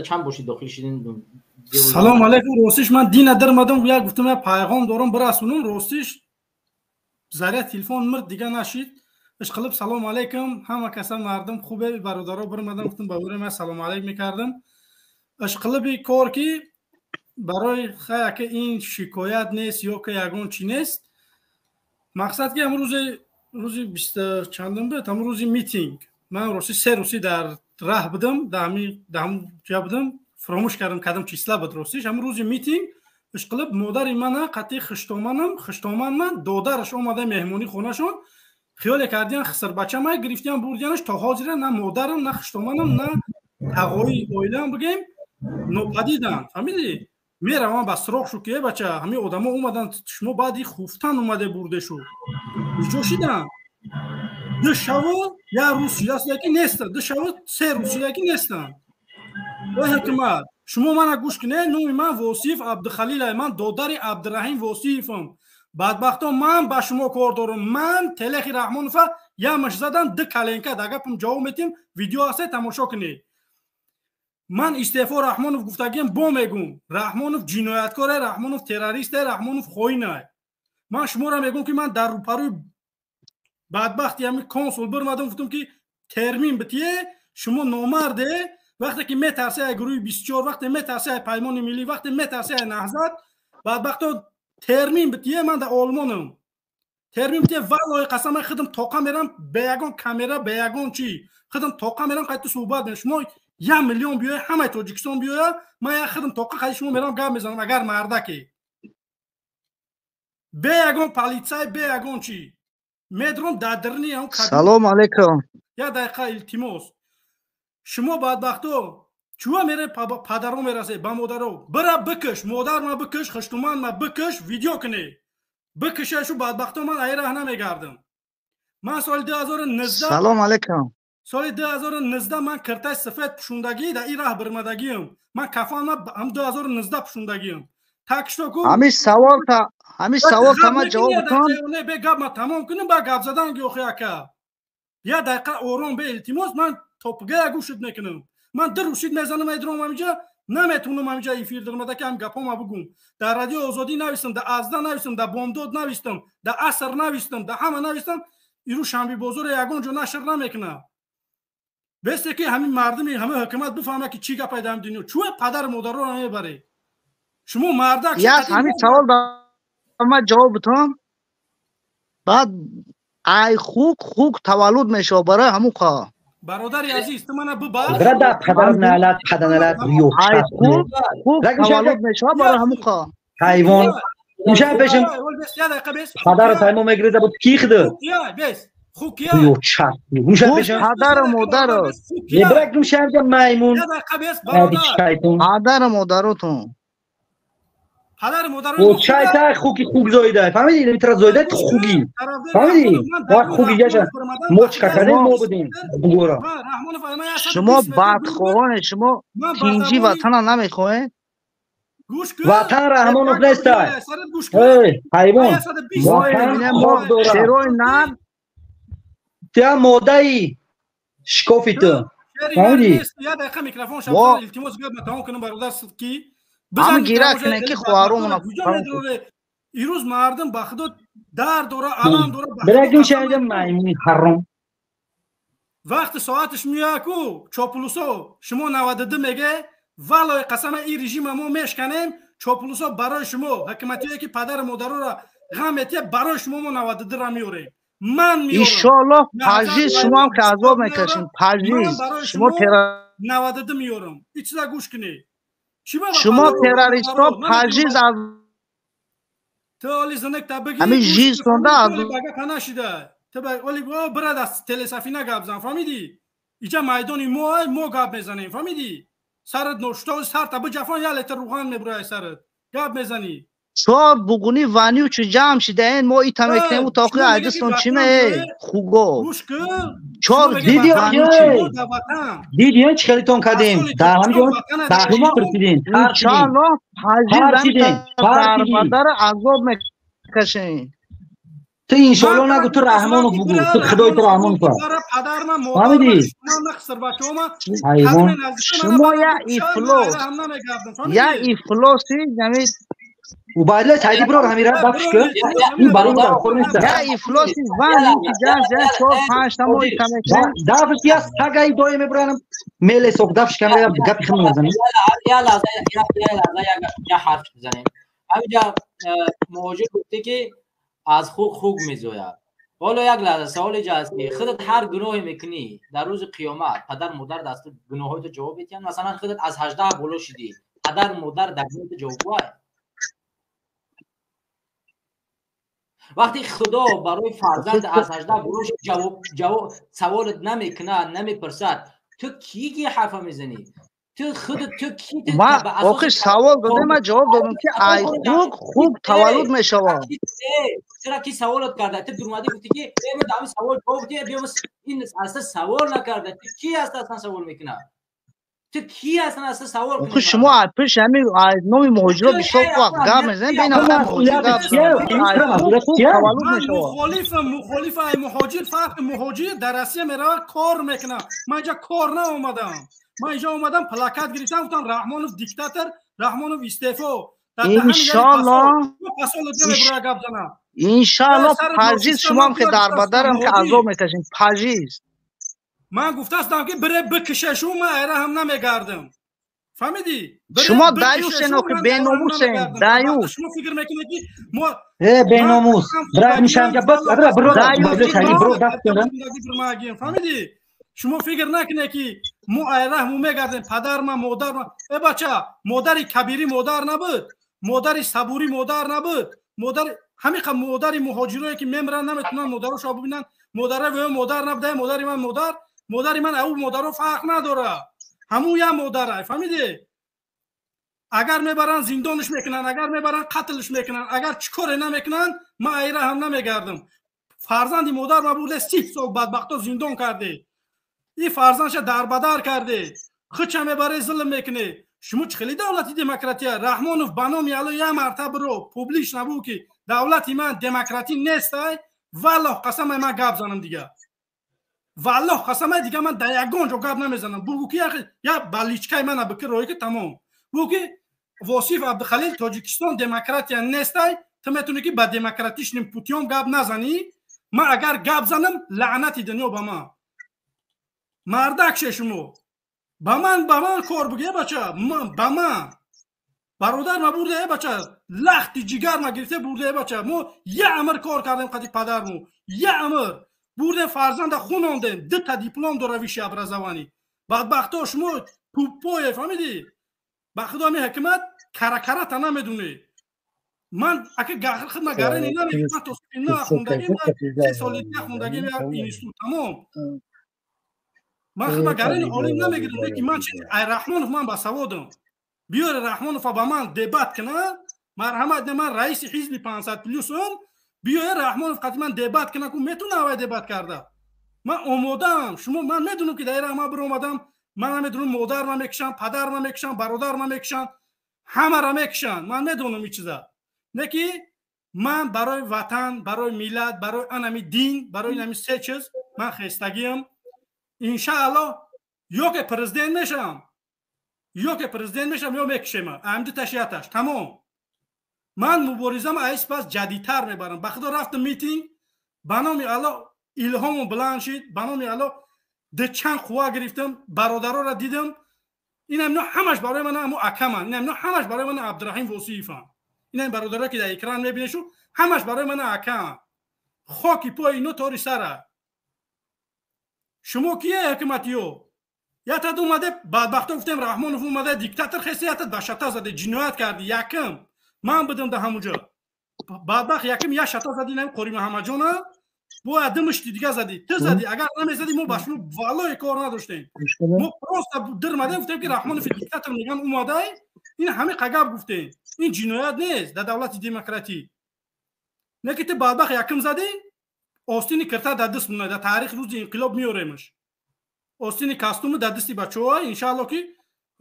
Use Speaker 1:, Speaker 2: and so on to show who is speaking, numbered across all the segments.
Speaker 1: Чанд боши дохил шидин.
Speaker 2: Салом алейкум. Ростиш, ман дина дармадам, як гуфтам, як пайғом дорам бирасонам. Ростиш, заряд телефон мирд, дига нашид. Ишқилиб, салом алейкум ҳама каса. Мардум хубе, бародаро? Бирмадам, гуфтам, ба ӯре ман салом алейк мекардам. Ишқилиби кор ки барои хаяка ин шикоят нест ё ки ягон чӣ нест. Мақсад ки ҳамрӯзи рӯзи биста чандум буд, ҳамн рӯзи митинг, ман рости 3 рӯзи дар раҳ будам, даҳам ҷа будам, фаромӯш кардам кадом числа буд. Ростиш, ҳамн рӯзи митинг, ишқилиб, модари мана қатъи хуштоманам, хуштоман ман додараш омада меҳмонӣ хонашон, хиёле кардиян хисрбачамай, гирифтиян, бурдиянаш. То ҳозира на модарам, на хуштоманам, на тағои оилаам бигем, нопадиданд. Фаҳмидӣ? Меравам ба суроғ шу ки: «Э бача, ҳамин одамо омаданд, шумо баъди хуфтан омаде, бурде шу, куҷо шиданд?» 2 шаву як рӯз шидаст, ки нестанд. 2 шаву 3 рӯз шида, ки нестанд. Э ҳукумат, шумо мана гӯш кунед. Номи ман Восиев Абдухалил, ман додари Абдураҳим Восиевам. Бадбахто, ман ба шумо кор дорам. Ман Телехи Раҳмонова ямаш задам ду коленка. Да гапам ҷавоб метим, видео ҳаста, тамошо кунед. Ман истеъфо Раҳмонов гуфтагиам, бо мегум: Раҳмонов ҷинояткоре, Раҳмонов террористе, Раҳмонов хоинае. Ман шуморо мегум, ки ман дар рӯпарӯи бадбахти ҳами консул бирмадам, гуфтам, ки термин битие. Шумо номарде. Вақте ки метарсе ай гурӯҳи 24, вақте метарсе ай Паймони миллӣ, вақте метарсе ай Наҳзат, бадбахто, термин битие. Ман дар Олмонам, термин битие. Валлоҳи қасам, ман худам тоқа мерам, бе ягон камера, бе ягон чӣ, худам тоқа мерам, қайти суҳбат мерам. Шумо 1 миллион биёя, ҳамаи Тоҷикистон биёя, ман як худам тоқа қайти шумо мерам, гап мезанам. Агар мардаке, бе ягон полицай, бе ягон чӣ медром дар дарни.
Speaker 3: Салом алейкум.
Speaker 2: Як дақиқа, илтимос. Шумо бадбахто чӯа мере, падаро мерасе, ба модаро бира бикиш, модарма бикиш, хуштуманма бикиш, видео кунӣ, бикишашу. Бадбахто, ман ай раҳ намегардам. Ман соли 2019,
Speaker 3: Салом алейкум.
Speaker 2: Соли 2019 ман киртаи сафед пӯшундагӣ дар ин раҳ бирмадагиам. Ман кафанма ҳам 2019 пӯшундагиам. Так что ку
Speaker 3: Ҳамин саволта, ҳамин саволта ман ҷавоб бикунам.
Speaker 2: Не, бе гап ма тамом кунам, ба гап задан ги. Охи ака, як дақиқа ором бе, илтимос. Ман топгая гӯшт мекунам. Ман ду рӯшид мезанам, айдром ҳамиҷа наметунам, ҳамиҷа эфир даромада ки ҳам гапҳома бугум. Дар Радио Озодӣ навистам, дар Азда навистам, дар Бомдод навистам, дар Аср навистам, дар ҳама навистам. Ирӯ шанби бозоро ягон ҷо нашр намекунам. Бесте ки ҳамин мардуми ҳама ҳукумат бифаҳма, ки чӣ гапай дар дунё. Чӯ падару модароро намебаред шумо, мардак?
Speaker 3: Як ҳамин савол ба ман ҷавоб битам. Баъд ай хук таваллуд мешавад барои ҳамун қа.
Speaker 2: Бародари азиз, ту мана бибахш.
Speaker 4: Брада, падар налат, падар налат.
Speaker 3: Ай хук таваллуд мешавад барои ҳамун қа.
Speaker 4: Ҳайвон. Мушам пешим. Падар таймо мегирда буд кихды.
Speaker 2: Бес. Хукия.
Speaker 4: Ё чат. Мушам пешим.
Speaker 3: Падару модару.
Speaker 4: Ебрак мушам маймун.
Speaker 3: Падару модаротон.
Speaker 2: Падару модаро.
Speaker 4: О чайта хуки хук зоида. Фаҳмидӣ? Ин тара зоида хуги. Фаҳмидӣ? Ва хуги гаша. Мо чӣ кардем, мо будем. Бугора.
Speaker 3: Шумо бадхоҳоне, шумо тинҷи ватана намехоҳед.
Speaker 4: Ватан Раҳмонов нестай. Эй, ҳайвон. Ватан хок дорад.
Speaker 3: Шерои нар.
Speaker 4: Тя модаи шикофи ту. Фаҳмидӣ?
Speaker 2: Як дақиқа микрофон шаб, илтимос, гап тамом кунам, бародар, ки
Speaker 3: Ҳам гира кунед, ки хоҳаромона.
Speaker 2: Ирӯз мардум ба худо дард дора, алам дора.
Speaker 4: Бирагим шаҳида, маймуни ҳаром.
Speaker 2: Вақти соаташ меяку чоплусо шумо 92 меге. Валлои қасама, ин режима мо мешканем. Чоплусо, барои шумо, ҳукуматие ки падару модароро ғам метия, барои шумо мо 92-ра меорем. Ман меорам.
Speaker 3: Иншоаллоҳ, пажиз шумоам ки азоб мекашем, пажиз шумо.
Speaker 2: 92 меорам. Ин чиза гӯш кунед.
Speaker 3: Шумо террористҳо пажиз аз
Speaker 2: Ту оли занак та бигӣ.
Speaker 3: Ҳамин жизтонда аз
Speaker 2: нашида. Ту оли бирад аз телесафина гап зан, фаҳмидӣ? Иҷа майдони мо, мо гап мезанем, фаҳмидӣ? Сарат ношто, сарта биҷафон, як литр руған мебурай сарат, гап мезанӣ.
Speaker 3: Чор бугуни ванючи ҷамъ шидаен, мо ита мекунем, утоқи айдистон чӣ ме хуго. Чор
Speaker 4: Диди, диди, чӣ хелитон кардем, дар ҳамҷо бахшиш пурсидем.
Speaker 3: Иншоаллоҳ, пажиз дарбадара азоб мекашем.
Speaker 4: Ту иншоалло нагу, ту Раҳмонов бугу, ту Худои ту Раҳмонов.
Speaker 2: Фаҳмидӣ?
Speaker 3: Шумо я ифлос, я ифлоси ҳамин
Speaker 4: Убайдулло Саиди бирор ҳамира дафш кун. Ин бародар хор нест.
Speaker 3: Я ифлоси ван ки ҷан ҷан 4 5 та мо итамекан.
Speaker 4: Дафш я сагаи доим мебурам меле сок дафш камера гапи хим мезанем.
Speaker 1: Я лаҳза, я лаҳза, я ҳарф бизанем. Ҳаминҷа муҳоҷир гуфте ки аз хук хук мезояд. Ҳоло як лаҳза савол инҷа аст ки худат ҳар гуноҳе мекунӣ дар рӯзи қиёмат падар модар даст гуноҳҳоито ҷавоб медиҳанд. Масалан худат аз 18 боло шидӣ, падар модар дар гуноҳи ҷавобгӯ. Вақте Худо барои фарзанд аз 18 боло ҷавоб ҷавоб саволат намекунад, намепурсад, ту кӣ ки ҳарфа мезанӣ? Ту худат ту кӣ?
Speaker 3: Ма охир савол додем, ман ҷавоб додам ки ай хук хук таваллуд мешавад.
Speaker 1: Чаро ки саволат карда? Ту дурмадӣ гуфтӣ ки ма дар ҳамин савол ҷавоб диҳ, биё ин аслан савол накарда. Ту кӣ ҳаст аслан савол мекунад? Ту кӣ ҳастан аслан савол
Speaker 3: кунӣ? Шумо аз пеш ҳамин аз номи муҳоҷиро бисёр вақт гап мезанед, бе ин муҳоҷир гап
Speaker 2: таваллуд мешавад. Мухолифам, мухолиф ай муҳоҷир, фарқи муҳоҷир дар Россия меравад кор мекунад. Ман инҷа кор наомадам. Ман инҷа омадам плакат гирифтам, гуфтам Раҳмонов диктатор, Раҳмонов истеъфо.
Speaker 3: Иншоалло, иншоалло пажиз шумоам ки дар бадарам ки азоб мекашем, пажиз.
Speaker 2: Ман гуфтастам ки бире бикишашу, ман айра ҳам намегардам. Фаҳмидӣ?
Speaker 3: Шумо даюсен охи беномусен, даюс.
Speaker 2: Шумо фикр мекунед ки мо
Speaker 4: беномус. Бира мишанга бас, бира бро бро даст.
Speaker 2: Фаҳмидӣ? Шумо фикр накунед ки мо айраҳму мегардем, падарма, модарма. Э бача, модари кабирӣ модар набуд, модари сабурӣ модар набуд, модари ҳамиқа модари муҳоҷирое ки мемиранд наметунанд модарошро бибинанд. Модара вё модар набуда, модари ман модар, модари ман ау модаро фарқ надорад. Ҳамун як модара, фаҳмидӣ? Агар мебаранд зиндонш мекунанд, агар мебаранд қатлш мекунанд, агар чӣ коре намекунанд, ман айра ҳам намегардам. Фарзанди модар ма бурде 30 сол бадбахто зиндон карде. Ин фарзандша дарбадар карде. Худша мебаре зулм мекуне. Шумо чӣ хеле давлати демократия? Раҳмонов ба номи Алло як мартаба биро публиш набу ки давлати ман демократӣ нестай, валлоҳ қасамай ман гап занам дига. Валлоҳ қасамай дига ман дар ягон ҷо гап намезанам. Бугу ки як баличкаи мана бикир рое ки тамом. Бугу ки Восиф Абдухалил Тоҷикистон демократия нестай, ту метавонӣ ки ба демократичним путём гап назанӣ. Ман агар гап занам лаънати дунё ба ман. Мардак ше шумо. Ба ман кор буги, э бача, ба ман. Бародар ма бурда, э бача, лахти ҷигар ма гирифта бурда, э бача. Мо як амр кор кардем қати падарму. Як амр. Бурдем фарзанда хунондем, 2 диплом дора высшее образование. Бадбахто шумо тупое, фаҳмидӣ? Ба худо ҳамин ҳукумат каракарата намедонӣ. Ман ака хидма гарани намекунам, ман то на хондагим, 3 соли нахондагим як институт тамом. Ман хидма гарани олим намегирам, лекин ман чи ай Раҳмонов ман ба саводам. Биёре Раҳмонова ба ман дебат кунад, марҳамат, ман раиси ҳизби 500 плюсам, биёе Раҳмонов қати ман дебат кунад, ку метавонам авай дебат карда. Ман омодаам, шумо ман медонам ки дар ира ман биромадам, ман намедонам модар ма мекушанд, падар ма мекушанд, бародар ма мекушанд, ҳамаро мекушанд. Ман медонам ин чиза. Не ки ман барои ватан, барои миллат, барои анами дин, барои инами се чиз ман хестагиам. Иншаалло ё ки президент мешавам, ё ки президент мешавам, ё мекушема. Ам ду ташияташ тамом. Ман муборизам айс пас ҷадидтар мебарам. Ба худо рафтам митинг, ба номи Алло илҳому баланд шид, ба номи Алло чанд қувва гирифтам, бародароро дидам. Инам ино ҳамаш барои ман ҳамо акаман, инам ино ҳамаш барои ман Абдураҳим Восиеван. Инам бародаро ки дар экран мебинешу, ҳамаш барои ман акам. Хоки пои ино тори сара. Шумо кие ҳукуматиё? Ятад омаде бадбахто гуфтем Раҳмонов омаде диктатор хест, ятад ба шата заде, ҷиноят карди. Якм ман будам дар ҳамуҷо. Бадбахт якм як шата зади инам Қори Муҳаммадҷона, бояд ду мушти дига задӣ. Ту задӣ, агар намезадӣ мо ба шумо валлоҳи кор надоштем. Мо просто дирмадем гуфтем ки Раҳмонов диктатор меган омадай, ин ҳамин қагап гуфтем. Ин ҷиноят нест дар давлати демократӣ. Не ки ту бадбахт якм задӣ, остини кирта дар даст монад, дар таърих рӯзи инқилоб меоремаш. Остини костюму дар дасти бачаҳо, иншаалло ки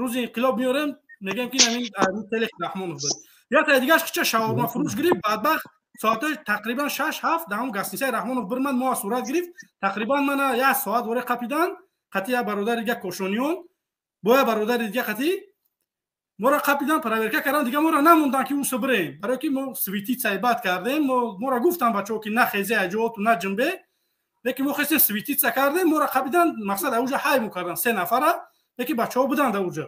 Speaker 2: рӯзи инқилоб меорем, мегӯем ки ҳамин телех Раҳмонов буд. Як таи дигараш хича шаурма фурӯш гирифт, бадбахт Соатҳои тақрибан 6-7 дар ҳамон гостиницаи Раҳмонов бирмад, мо сурат гирифт. Тақрибан мана як соат воре қапидан, қатъи як бародари дига Кошониён, бо як бародари дига қатъи моро қапидан, проверка кардан, дига моро намондан ки усо бирем, барое ки мо светиться бад кардем. Моро гуфтан бачаҳо ки нахезе аҷооту наҷунбе, лекин мо хестем, светиться кардем, моро қапидан, мақсад ауҷа ҳайму кардан се нафара, лекин бачаҳо буданд ауҷа.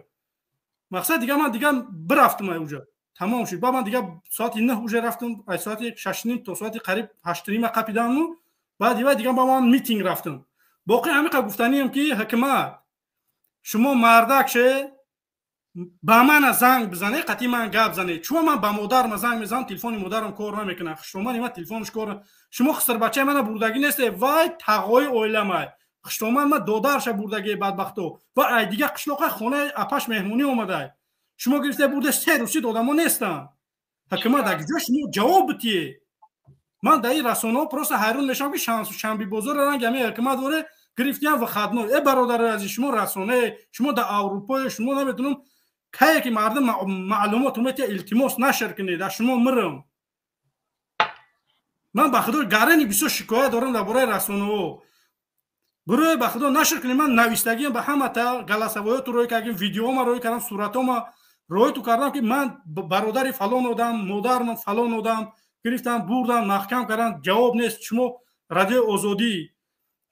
Speaker 2: Мақсад дига ман дига бирафтум ауҷа, тамом шуд. Ба ман дига соати 9 уже рафтум, ай соати 6:30 то соати қариб 8:30 қапиданму, баъд ива дига ба ман митинг рафтум. Боқӣ ҳамиқа гуфтанием ки ҳукумат, шумо мардак ше, ба мана занг бизане, қатъи ман гап зане. Чума ман ба модарма занг мезанам, телефони модарам кор намекунад, хуштомани ман телефонаш кор. Шумо хисрбачаи мана бурдагӣ несте, вай тағои оиламай, хуштоман ма додарша бурдагии бадбахто, ва ай дига қишлоқа хонаи апаш меҳмонӣ омадай. Шумо гирифта бурда, се рӯз шид, одамо нестанд. Ҳукумат, аг ҷо шумо ҷавоб битие? Ман дар ин расонаҳо просто ҳайрон мешавам, ки шанби бозорро ранг ҳамин ҳукумат воре гирифтиям выходной. Э бародари азиз, шумо расонае, шумо дар Аврупое, шумо намедонам кае ки мардум маълумот метия, илтимос, нашр кунед, аз шумо мирам. Ман ба худо гарани бисёр шикоят дорам дар бораи расонаҳо. Гурӯҳе ба худо нашр кунед. Ман навистагиам ба ҳамата голосовоёту рӯй кардем, видеома рӯй кардам, суратома рӯйту кардам, ки ман бародари фалон одам, модарам фалон одам гирифтам, бурдам, маҳкам кардам, ҷавоб нест. Шумо Радиои Озодӣ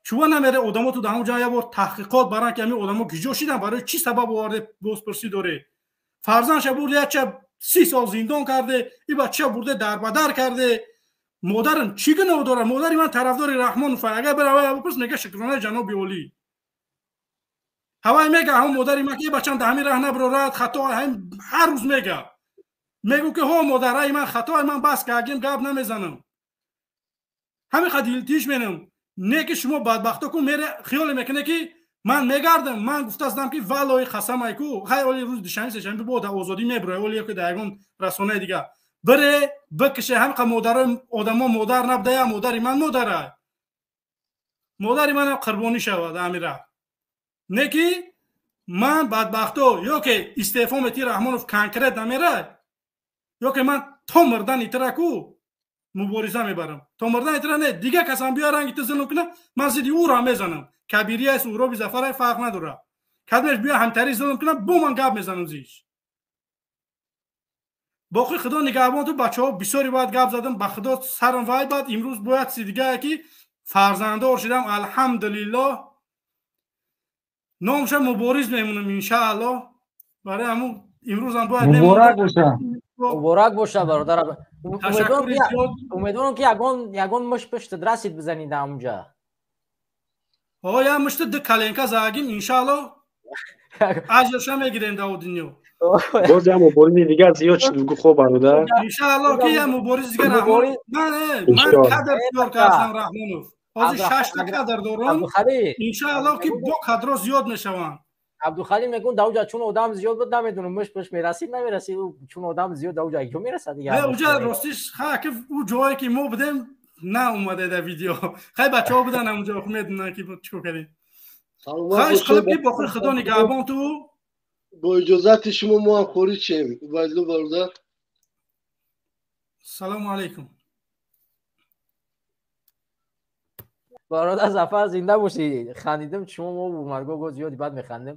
Speaker 2: чува намере одамоту дар ҳамон ҷо як бор таҳқиқот баранд, ки ҳамин одамо киҷо шидан, барои чӣ сабаб оварде, бозпурсӣ доре? Фарзандша бурде, якча 30 сол зиндон карде, и бача бурде дарбадар карде. Модарам чӣ гуноҳ дорад? Модари ман тарафдори Раҳмонов, агар барава бипурс, мега шукронаи ҷаноби олӣ. Ҳавай мега ҳамон модари ман, ки бачам дар ҳамин раҳ набирорад, хато. Ҳар рӯз мега, мегӯ ки ҳо модараи ман хато, ман бас кардем, гап намезанам, ҳамин қадр илтиш менам. Не ки шумо бадбахто ку мере хиёле мекуне ки ман мегардам. Ман гуфтастам ки валлои қасамай ку, хай оли рӯзи душанбе, сешанбе бо дар Озодӣ мебурай, оли ки дар ягон расонаи дига бире бикише. Ҳамқа модарои одамо модар набудая, модари ман модарай, модари манам қурбонӣ шавад амира. Не ки ман бадбахто ё ки истеъфо мети Раҳмонов конкрет намерай, ё ки ман то мирдани тира ку мубориза мебарам, то мирдани тира. Не дига касам биё ранги ту зулм куна, ман зидди ӯро мезанам. Кабирияс, Уроби Зафарай, фарқ надорад, кадмеш биё ҳамтари зулм куна, бо ман гап мезанам зиш. Боқӣ худо нигаҳбон ту. Бачаҳо, бисёре бояд гап задам, ба худо сарам вай бад. Имрӯз бояд чизи дигае ки фарзанддор шудам, алҳамдулиллоҳ, номша Мубориз мемонам, иншааллоҳ. Барои ҳамун имрӯзам бояд
Speaker 4: муборак боша.
Speaker 1: Муборак боша, бародар. Умедворам ки ягон муш пуштат расид, бизанӣ дар ҳамунҷа.
Speaker 2: О, як мушти ду коленка загим, иншааллоҳ, аҷрша мегирем дар дунё.
Speaker 5: Боз як муборизи дигар зиёд шуд, гу хоб, бародар.
Speaker 2: Иншааллоҳ ки як муборизи дигар. Ман кадр тиёр кардам, Раҳмонов, ҳозир шашта кадр дорам, иншааллоҳ ки бо кадро зиёд мешаванд.
Speaker 1: Абдухалим мегӯн, дар уҷа чун одам зиёд буд, намедонам муш пуш мерасид, намерасид, чун одам зиёд дар уҷа ё мерасад
Speaker 2: дигар. Уҷа ростиш ха ки ӯ ҷое ки мо будем наомаде дар видео. Хай бачаҳо будан ҳамунҷо, медонанд ки чикор кардем. Хоҳиш қилиб ки боқи худо нигаҳбон ту.
Speaker 6: Бо иҷозати шумо мо ҳам хориҷ шем, Убайдулло бародар.
Speaker 2: Салому алайкум.
Speaker 1: Бародар Зафар, зинда бошӣ. Хандидем, шумо мо марго зиёди бад механдем.